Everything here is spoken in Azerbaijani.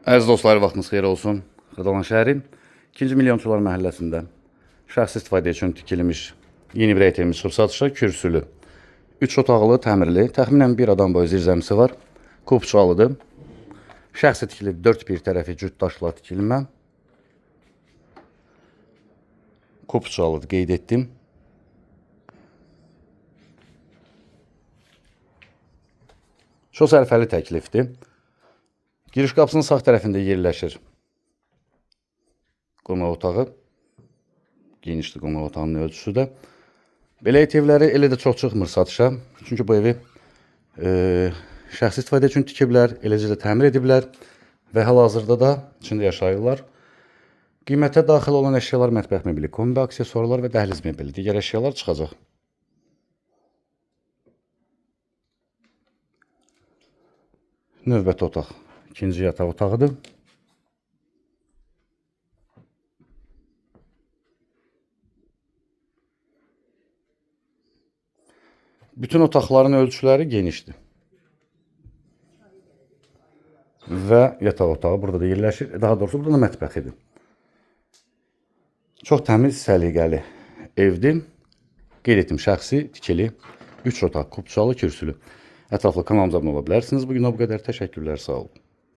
Əziz dostlar, vaxtınız xeyir olsun. Xırdalan şəhəri 2-ci Milyonçular məhəlləsində şəxsi istifadə üçün tikilmiş yeni bir həyət evimiz çıxıb satışa, kürsülü. 3 otaqlı, təmirli, təxminən bir adam boyu zirzəmisi var. Kupçalıdır. Şəxsi tikili dörd bir tərəfi cüt daşla tikilmə. Kupçalıdır, qeyd etdim. Çox sərfəli təklifdir. Giriş qapısının sağ tərəfində yerləşir qonaq otağı. Genişdir qonaq otağının ölçüsü də. Belə həyət evləri elə də çox çıxmır satışa. Çünki bu evi şəxsi istifadə üçün tikiblər, eləcə də təmir ediblər və hal-hazırda da içində yaşayırlar. Qiymətə daxil olan əşyalar mətbəx mebeli, kombi aksesuarlar və dəhliz mebeli. Digər əşyalar çıxacaq. Növbəti otaq ikinci yataq otağıdır. Bütün otaqların ölçüləri genişdir. Və yataq otağı burada da yerləşir. Daha doğrusu burada da mətbəxidir. Çox təmiz, səliqəli evdir. Qeyd etdim, şəxsi tikili 3 otaq, kupçalı, kürsülü. Ətraflı kanalımıza abunə ola bilərsiniz. Bu günə bu qədər. Təşəkkürlər, sağ olun.